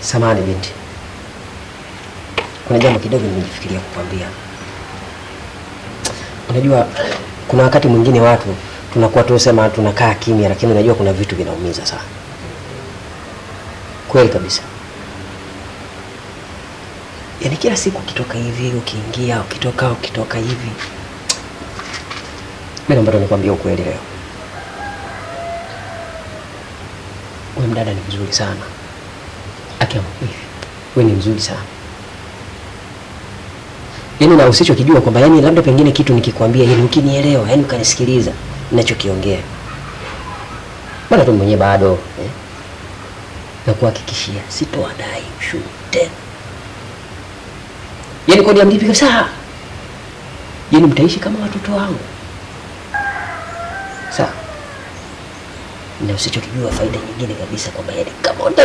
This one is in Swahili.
Samahani binti, kuna jambo kidogo nimejifikiria kukwambia. Unajua, kuna wakati mwingine watu tunakuwa tusema tunakaa kimya, lakini unajua kuna vitu vinaumiza sana. Kweli kabisa. Yaani kila siku ukitoka hivi ukiingia, ukitoka ukitoka hivi. Mimi naomba tu nikwambie ukweli leo. Wewe mdada ni mzuri sana. Akia hivi. Wewe ni mzuri sana. Yaani na usichokijua kwamba yani labda pengine kitu nikikwambia yani ukinielewa, yani ukanisikiliza ninachokiongea. Maana tu mwenyewe bado eh? Na kuhakikishia sitowadai ushuru tena. Yaani kodi hamlipi kabisa. Yaani mtaishi kama watoto wangu. Sawa. Na usichokijua faida nyingine kabisa kwamba yani kama